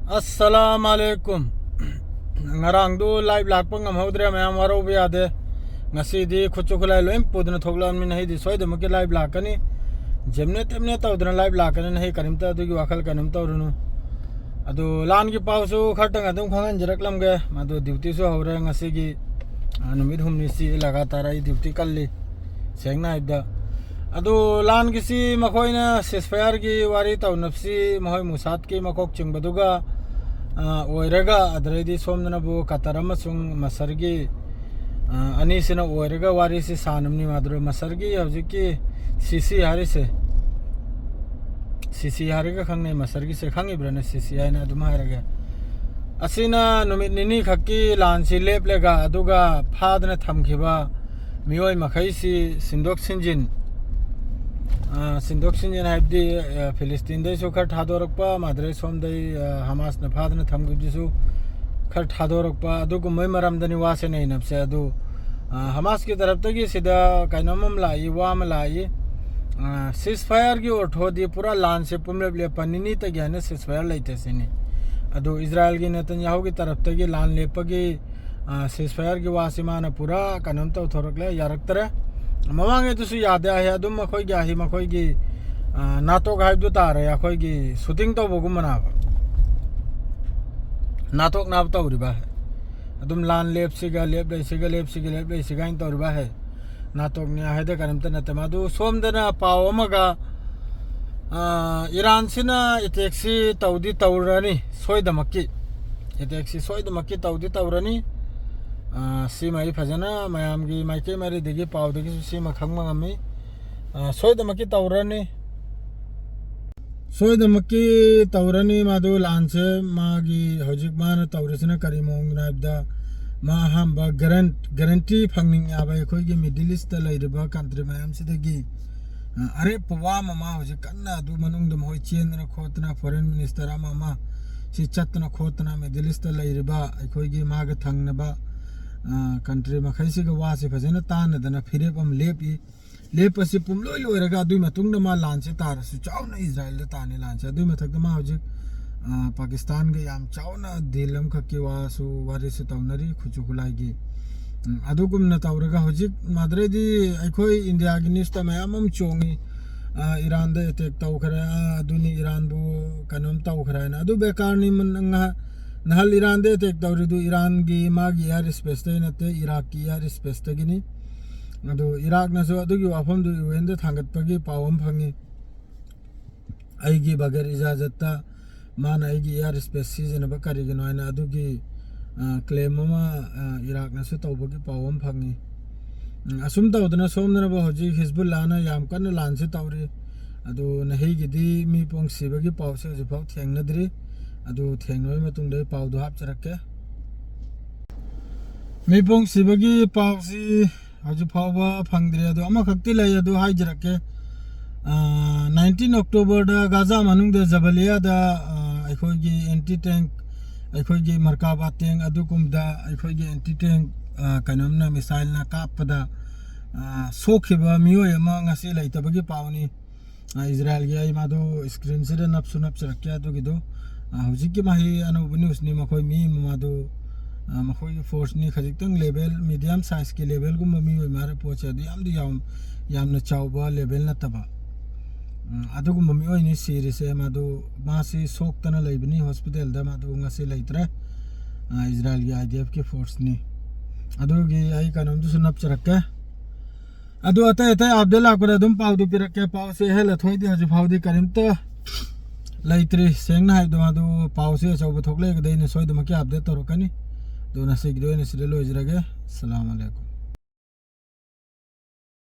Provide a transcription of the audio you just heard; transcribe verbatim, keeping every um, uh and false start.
ꯑꯁꯂꯥꯝ ꯑꯂꯩꯀꯨꯝ꯫ ꯉꯔꯥꯡꯗꯨ ꯂꯥꯏꯚ ꯂꯥꯛꯄ ꯉꯝꯍꯧꯗ꯭ꯔꯦ, ꯃꯌꯥꯝ ꯋꯥꯔꯧꯕ ꯌꯥꯗꯦ꯫ ꯉꯁꯤꯗꯤ ꯈꯨꯠꯁꯨ ꯈꯨꯠꯂꯥꯏ ꯂꯣꯏ ꯄꯨꯗꯅ ꯊꯣꯛꯂꯛꯑꯕꯅꯤꯅ ꯑꯩꯗꯤ ꯁꯣꯏꯗꯅꯃꯛꯀꯤ ꯂꯥꯏꯚ ꯂꯥꯛꯀꯅꯤ꯫ ꯖꯦꯝꯅꯦ ꯇꯦꯝꯅꯦ ꯇꯧꯗꯅ ꯂꯥꯏꯚ ꯂꯥꯛꯀꯅꯤꯅ ꯑꯩ ꯀꯔꯤꯝꯇ ꯑꯗꯨꯒꯤ ꯋꯥꯈꯜ ꯀꯔꯤꯝ ꯇꯧꯔꯨꯅꯨ꯫ ꯑꯗꯨ ꯂꯥꯟꯒꯤ ꯄꯥꯎꯁꯨ ꯈꯔꯇꯪ ꯑꯗꯨꯝ ꯈꯪꯍꯟꯖꯔꯛꯂꯝꯒꯦ꯫ ꯃꯗꯨ ꯗ꯭ꯌꯨꯇꯤꯁꯨ ꯍꯧꯔꯦ ꯉꯁꯤꯒꯤ, ꯑ, ꯅꯨꯃꯤꯠ ꯍꯨꯝꯅꯤꯁꯤ ꯂꯒꯥꯇꯥꯔ ꯑꯩ ꯗ꯭ꯌꯨꯇꯤ ꯀꯜꯂꯤ, ꯁꯦꯡꯅ ꯍꯥꯏꯕꯗ꯫ ꯑꯗꯨ ꯂꯥꯟꯒꯤꯁꯤ ꯃꯈꯣꯏꯅ ꯁꯤꯁꯐꯥꯌꯔꯒꯤ ꯋꯥꯔꯤ ꯇꯧꯅꯕꯁꯤ ꯃꯈꯣꯏ ꯃꯨꯁꯥꯠꯀꯤ ꯃꯀꯣꯛ ꯆꯤꯡꯕꯗꯨꯒ, ꯑ, ꯑꯣꯏꯔꯒ, ꯑꯗꯨꯗꯩꯗꯤ ꯁꯣꯝꯗꯅꯕꯨ ꯀꯇꯔ ꯑꯃꯁꯨꯡ ꯃꯁꯔꯒꯤ, ꯑ, ꯑꯅꯤꯁꯤꯅ ꯑꯣꯏꯔꯒ ꯋꯥꯔꯤꯁꯤ ꯁꯥꯟꯅꯕꯅꯤ꯫ ꯃꯗꯨ ꯃꯁꯔꯒꯤ ꯍꯧꯖꯤꯛꯀꯤ ꯁꯤꯁꯤ ꯍꯥꯏꯔꯤꯁꯦ, ꯁꯤꯁꯤ ꯍꯥꯏꯔꯒ ꯈꯪꯅꯩ, ꯃꯁꯔꯒꯤꯁꯦ ꯈꯪꯉꯤꯕ꯭ꯔꯥꯅꯦ? ꯁꯤꯁꯤ ꯍꯥꯏꯅ ꯑꯗꯨꯝ ꯍꯥꯏꯔꯒꯦ꯫ ꯑꯁꯤꯅ ꯅꯨꯃꯤꯠ ꯅꯤꯅꯤ ꯈꯛꯀꯤ ꯂꯥꯟꯁꯤ ꯂꯦꯞꯂꯒ, ꯑꯗꯨꯒ ꯐꯥꯗꯅ ꯊꯝꯈꯤꯕ ꯃꯤꯑꯣꯏ ꯃꯈꯩꯁꯤ ꯁꯤꯟꯗꯣꯛ ꯁꯤꯟꯖꯤꯟ, ꯑ, ꯁꯤꯟꯗꯣꯛ ꯁꯤꯟꯖꯤꯟ ꯍꯥꯏꯕꯗꯤ, ꯑ, ꯐꯤꯂꯤꯁꯇꯤꯟꯗꯩꯁꯨ ꯈꯔ ꯊꯥꯗꯣꯔꯛꯄ, ꯃꯥꯗ꯭ꯔꯦ ꯁꯣꯝꯗꯩ, ꯑ, ꯍꯃꯥꯁꯅ ꯐꯥꯗꯅ ꯊꯝꯈꯤꯕꯗꯨꯁꯨ ꯈꯔ ꯊꯥꯗꯣꯔꯛꯄ, ꯑꯗꯨꯒꯨꯝꯕꯩ ꯃꯔꯝꯗꯅꯤ ꯋꯥꯁꯦ ꯅꯩꯅꯕꯁꯦ꯫ ꯑꯗꯨ, ꯑ, ꯍꯃꯥꯁꯀꯤ ꯇꯔꯞꯇꯒꯤ ꯁꯤꯗ ꯀꯩꯅꯣꯝ ꯑꯃ ꯂꯥꯛꯏ, ꯋꯥ ꯑꯃ ꯂꯥꯛꯏ꯫ ꯑ, ꯁꯤꯁꯐꯥꯌꯔꯒꯤ ꯑꯣꯔꯊꯣꯗꯤ ꯄꯨꯔꯥ ꯂꯥꯟꯁꯦ ꯄꯨꯝꯂꯦꯞ ꯂꯦꯞꯄ, ꯅꯤꯅꯤꯇꯒꯤ ꯍꯦꯟꯅ ꯁꯤꯁꯐꯥꯌꯔ ꯂꯩꯇꯦ ꯁꯤꯅꯤ꯫ ꯑꯗꯨ ꯏꯖꯔꯥꯌꯦꯜꯒꯤ ꯅꯦꯇꯟꯌꯥꯍꯨꯒꯤ ꯇꯔꯞꯇꯒꯤ ꯂꯥꯟ ꯂꯦꯞꯄꯒꯤ, ꯑ, ꯁꯤꯁꯐꯥꯌꯔꯒꯤ ꯋꯥꯁꯤ ꯃꯥꯅ ꯄꯨꯔꯥ ꯀꯩꯅꯣꯝ ꯇꯧꯊꯣꯔꯛꯂꯦ, ꯌꯥꯔꯛꯇ꯭ꯔꯦ꯫ ꯃꯃꯥꯡꯉꯩꯗꯁꯨ ꯌꯥꯗꯦ ꯍꯥꯏ, ꯑꯗꯨꯝ ꯑꯩꯈꯣꯏꯒꯤ ꯑꯍꯤ-, ꯃꯈꯣꯏꯒꯤ, ꯑ, ꯅꯥꯇꯣꯛ ꯍꯥꯏꯕꯗꯨ ꯇꯥꯔꯦ, ꯑꯩꯈꯣꯏꯒꯤ ꯁꯨꯇꯤꯡ ꯇꯧꯕꯒꯨꯝꯕꯅꯦꯕ꯫ ꯅꯥꯇꯣꯛꯅꯕ ꯇꯧꯔꯤꯕ ꯍꯥꯏ꯫ ꯑꯗꯨꯝ ꯂꯥꯟ ꯂꯦꯞꯁꯤꯒ ꯂꯦꯞꯂꯣꯏꯁꯤꯒ, ꯂꯦꯞꯁꯤꯒ ꯂꯦꯞꯂꯣꯏꯁꯤꯒ ꯍꯥꯏꯅ ꯇꯧꯔꯤꯕ ꯍꯥꯏ꯫ ꯅꯥꯇꯣꯛꯅꯤ ꯍꯥꯏꯗ ꯀꯔꯤꯝꯇ ꯅꯠꯇꯦ꯫ ꯃꯗꯨ ꯁꯣꯝꯗꯅ ꯄꯥꯎ ꯑꯃꯒ, ꯑ, ꯏꯔꯥꯟꯁꯤꯅ ꯑꯦꯇꯦꯛꯁꯤ ꯇꯧꯗꯤ ꯇꯧꯔꯅꯤ, ꯁꯣꯏꯗꯃꯛꯀꯤ꯫ ꯑꯦꯇꯦꯛꯁꯤ ꯁꯣꯏꯗꯃꯛꯀꯤ ꯇꯧꯗꯤ ꯇꯧꯔꯅꯤ꯫ ꯑ, ꯁꯤꯃ ꯑꯩ ꯐꯖꯅ ꯃꯌꯥꯝꯒꯤ ꯃꯥꯏꯀꯩ ꯃꯔꯤꯗꯒꯤ ꯄꯥꯎꯗꯒꯤꯁꯨ ꯁꯤꯃ ꯈꯪꯕ ꯉꯝꯃꯤ꯫ ꯑ, ꯁꯣꯏꯗꯃꯛꯀꯤ ꯇꯧꯔꯅꯤ꯫ ꯁꯣꯏꯗꯃꯛꯀꯤ ꯇꯧꯔꯅꯤ꯫ ꯃꯗꯨ ꯂꯥꯟꯁꯦ ꯃꯥꯒꯤ ꯍꯧꯖꯤꯛ ꯃꯥꯅ ꯇꯧꯔꯤꯁꯤꯅ ꯀꯔꯤ ꯃꯑꯣꯡꯗꯅꯣ ꯍꯥꯏꯕꯗ, ꯃꯥ ꯑꯍꯥꯟꯕ ꯒꯔꯦꯟ-, ꯒꯔꯦꯟꯇꯤ ꯐꯪꯅꯤꯡꯉꯦ ꯍꯥꯏꯕ ꯑꯩꯈꯣꯏꯒꯤ ꯃꯤꯗꯜ ꯏꯁꯇ ꯂꯩꯔꯤꯕ ꯀꯟꯇ꯭ꯔꯤ ꯃꯌꯥꯝꯁꯤꯗꯒꯤ, ꯑ, ꯑꯔꯦꯞꯄ ꯋꯥ ꯑꯃ ꯃꯥ ꯍꯧꯖꯤꯛ ꯀꯟꯅ ꯑꯗꯨ ꯃꯅꯨꯡꯗ ꯃꯈꯣꯏ ꯆꯦꯟꯗꯅ ꯈꯣꯠꯇꯅ, ꯐꯣꯔꯦꯟ ꯃꯤꯅꯤꯁꯇꯔ ꯑꯃ ꯑꯃ ꯁꯤ ꯆꯠꯇꯅ ꯈꯣꯠꯇꯅ ꯃꯤꯗꯜ ꯏꯁꯇ ꯂꯩꯔꯤꯕ ꯑꯩꯈꯣꯏꯒꯤ ꯃꯥꯒ ꯊꯪꯅꯕ, ꯑ, ꯀꯟꯇ꯭ꯔꯤ ꯃꯈꯩꯁꯤꯒ ꯋꯥꯁꯦ ꯐꯖꯅ ꯇꯥꯟꯅꯗꯅ ꯐꯤꯔꯦꯞ ꯑꯃ ꯂꯦꯞꯄꯤ꯫ ꯂꯦꯞꯄꯁꯤ ꯄꯨꯝꯂꯣꯏ ꯂꯣꯏꯔꯒ ꯑꯗꯨꯒꯤ ꯃꯇꯨꯡꯗ ꯃꯥ ꯂꯥꯟꯁꯦ ꯇꯥꯔꯁꯨ ꯆꯥꯎꯅ ꯏꯖꯔꯥꯌꯦꯜꯗ ꯇꯥꯅꯤ ꯂꯥꯟꯁꯦ꯫ ꯑꯗꯨꯒꯤ ꯃꯊꯛꯇ ꯃꯥ ꯍꯧꯖꯤꯛ, ꯑ, ꯄꯥꯀꯤꯁꯇꯥꯟꯒ ꯌꯥꯝ ꯆꯥꯎꯅ ꯗꯤꯜ ꯑꯃꯈꯛꯀꯤ ꯋꯥꯁꯨ, ꯋꯥꯔꯤꯁꯨ ꯇꯧꯅꯔꯤ, ꯈꯨꯠꯁꯨ ꯈꯨꯠꯂꯥꯏꯒꯤ꯫ ꯎꯝ, ꯑꯗꯨꯒꯨꯝꯅ ꯇꯧꯔꯒ ꯍꯧꯖꯤꯛ ꯃꯥꯗ꯭ꯔꯦꯗꯤ ꯑꯩꯈꯣꯏ ꯏꯟꯗꯤꯌꯥꯒꯤ ꯅ꯭ꯌꯨꯁꯇ ꯃꯌꯥꯝ ꯑꯃ ꯆꯣꯡꯉꯤ꯫ ꯑ, ꯏꯔꯥꯟꯗ ꯑꯦꯇꯦꯛ ꯇꯧꯈ꯭ꯔꯦ, ꯑ, ꯑꯗꯨꯅꯤ ꯏꯔꯥꯟꯕꯨ ꯀꯩꯅꯣꯝ ꯇꯧꯈ꯭ꯔꯦ ꯍꯥꯏꯅ꯫ ꯑꯗꯨ ꯕꯦꯀꯥꯔꯅꯤ꯫ ꯃ-, ꯉꯍ-, ꯅꯍꯥꯜ ꯏꯔꯥꯟꯗ ꯑꯦꯇꯦꯛ ꯇꯧꯔꯤꯗꯨ ꯏꯔꯥꯟꯒꯤ ꯃꯥꯒꯤ ꯏꯌꯥꯔ ꯁ꯭ꯄꯦꯁꯇꯒꯤ ꯅꯠꯇꯦ, ꯏꯔꯥꯛꯀꯤ ꯏꯌꯥꯔ ꯁ꯭ꯄꯦꯁꯇꯒꯤꯅꯤ꯫ ꯑꯗꯨ ꯏꯔꯥꯛꯅꯁꯨ ꯑꯗꯨꯒꯤ ꯋꯥꯐꯝꯗꯨ ꯌꯨ ꯑꯦꯟꯗ ꯊꯥꯡꯒꯠꯄꯒꯤ ꯄꯥꯎ ꯑꯃ ꯐꯪꯉꯤ꯫ ꯑꯩꯒꯤ ꯕꯒꯦꯔ ꯏꯖꯥꯖꯠꯇ ꯃꯥꯅ ꯑꯩꯒꯤ ꯏꯌꯥꯔ ꯁ꯭ꯄꯦꯁ ꯁꯤꯖꯤꯟꯅꯕ ꯀꯔꯤꯒꯤꯅꯣ ꯍꯥꯏꯅ ꯑꯗꯨꯒꯤ, ꯑ, ꯀ꯭ꯂꯦꯝ ꯑꯃ, ꯑ, ꯏꯔꯥꯛꯅꯁꯨ ꯇꯧꯕꯒꯤ ꯄꯥꯎ ꯑꯃ ꯐꯪꯉꯤ꯫ ꯎꯝ, ꯑꯁꯨꯝ ꯇꯧꯗꯅ ꯁꯣꯝꯗꯅꯕ ꯍꯧꯖꯤꯛ ꯍꯤꯖꯕꯨꯜꯂꯥꯅ ꯌꯥꯝ ꯀꯟꯅ ꯂꯥꯟꯁꯤ ꯇꯧꯔꯤ꯫ ꯑꯗꯨ ꯅꯍꯩꯒꯤꯗꯤ ꯃꯤ ꯄꯣꯡ ꯁꯤꯕꯒꯤ ꯄꯥꯎꯁꯦ ꯍꯧꯖꯤꯛꯐꯥꯎ ꯊꯦꯡꯅꯗ꯭ꯔꯤ꯫ ꯑꯗꯨ ꯊꯦꯡꯅꯕ ꯃꯇꯨꯡꯗ ꯑꯩ ꯄꯥꯎꯗꯨ ꯍꯥꯞꯆꯔꯛꯀꯦ꯫ ꯃꯤ ꯄꯣꯡ ꯁꯤꯕꯒꯤ ꯄꯥꯎꯁꯤ ꯍꯧꯖꯤꯛ ꯐꯥꯎꯕ ꯐꯪꯗ꯭ꯔꯤ꯫ ꯑꯗꯨ ꯑꯃꯈꯛꯇꯤ ꯂꯩ, ꯑꯗꯨ ꯍꯥꯏꯖꯔꯛꯀꯦ꯫ ꯑ, ꯅꯥꯏꯟꯇꯤꯟ ꯑꯣꯛꯇꯣꯕꯔꯗ ꯒꯥꯖꯥ ꯃꯅꯨꯡꯗ ꯖꯕꯂꯤꯌꯥꯗ, ꯑ, ꯑꯩꯈꯣꯏꯒꯤ ꯑꯦꯟꯇꯤ ꯇꯦꯡ, ꯑꯩꯈꯣꯏꯒꯤ ꯃꯔꯀꯥꯕꯥ ꯇꯦꯡ ꯑꯗꯨꯒꯨꯝꯕꯗ ꯑꯩꯈꯣꯏꯒꯤ ꯑꯦꯟꯇꯤ ꯇꯦꯡ, ꯑ, ꯀꯩꯅꯣꯝꯅ, ꯃꯤꯁꯥꯏꯜꯅ ꯀꯥꯞꯄꯗ, ꯑ, ꯁꯣꯛꯈꯤꯕ ꯃꯤꯑꯣꯏ ꯑꯃ ꯉꯁꯤ ꯂꯩꯇꯕꯒꯤ ꯄꯥꯎꯅꯤ꯫ ꯑ, ꯏꯖꯔꯥꯏꯜꯒꯤ ꯑꯩ ꯃꯥꯗꯨ ꯁ꯭ꯀ꯭ꯔꯤꯟꯁꯤꯗ ꯅꯞꯁꯨ ꯅꯞꯆꯔꯛꯀꯦ꯫ ꯑꯗꯨꯒꯤꯗꯨ, ꯑ, ꯍꯧꯖꯤꯛꯀꯤ ꯃꯍꯩ ꯑꯅꯧꯕ ꯅ꯭ꯌꯨꯁꯅꯤ꯫ ꯃꯈꯣꯏ ꯃꯤ ꯑꯃ ꯃꯥꯗꯨ, ꯑ, ꯃꯈꯣꯏꯒꯤ ꯐꯣꯔꯁꯅꯤ, ꯈꯖꯤꯛꯇꯪ ꯂꯦꯚꯦꯜ, ꯃꯤꯗꯤꯌꯝ ꯁꯥꯏꯖꯀꯤ ꯂꯦꯚꯦꯜꯒꯨꯝꯕ ꯃꯤ ꯑꯣꯏ ꯃꯥꯜꯂꯦ꯫ ꯄꯣꯠꯁꯦ ꯑꯗꯨ ꯌꯥꯝꯗꯤ ꯌꯥꯝ, ꯌꯥꯝꯅ ꯆꯥꯎꯕ ꯂꯦꯚꯦꯜ ꯅꯠꯇꯕ꯫ ꯎꯝ, ꯑꯗꯨꯒꯨꯝꯕ ꯃꯤꯑꯣꯏꯅꯤ ꯁꯤꯔꯤꯁꯦ꯫ ꯃꯥꯗꯨ, ꯃꯥꯁꯤ ꯁꯣꯛꯇꯅ ꯂꯩꯕꯅꯤ ꯍꯣꯁꯄꯤꯇꯥꯜꯗ꯫ ꯃꯥꯗꯨ ꯉꯁꯤ ꯂꯩꯇ꯭ꯔꯦ꯫ ꯑ, ꯏꯖꯔꯥꯏꯜꯒꯤ ꯑꯥꯏ ꯗꯤ ꯑꯦꯐꯀꯤ ꯐꯣꯔꯁꯅꯤ꯫ ꯑꯗꯨꯒꯤ ꯑꯩ ꯀꯩꯅꯣꯝꯗꯨꯁꯨ ꯅꯞꯆꯔꯛꯀꯦ꯫ ꯑꯗꯨ ꯑꯇꯩ ꯑꯇꯩ ꯑꯞꯗꯦꯠ ꯂꯥꯛꯄꯗ ꯑꯗꯨꯝ ꯄꯥꯎꯗꯨ ꯄꯤꯔꯛꯀꯦ꯫ ꯄꯥꯎꯁꯦ ꯑꯍꯦꯜ ꯑꯊꯣꯏꯗꯤ ꯍꯧꯖꯤꯛ ꯐꯥꯎꯗꯤ ꯀꯔꯤꯝꯇ ꯂꯩꯇ꯭ꯔꯤ꯫ ꯁꯦꯡꯅ ꯍꯥꯏꯕꯗ ꯃꯥꯗꯨ ꯄꯥꯎꯁꯦ ꯑꯆꯧꯕ ꯊꯣꯛꯂꯛꯑꯒꯗꯤ ꯑꯩꯅ ꯁꯣꯏꯗꯃꯛꯀꯤ ꯑꯞꯗꯦꯠ ꯇꯧꯔꯛꯀꯅꯤ꯫ ꯑꯗꯨ ꯉꯁꯤꯒꯤꯗꯤ ꯑꯣꯏꯅ ꯁꯤꯗ ꯂꯣꯏꯖꯔꯒꯦ꯫ ꯑꯁꯂꯥꯃꯨ ꯑꯂꯩꯀꯨꯝ꯫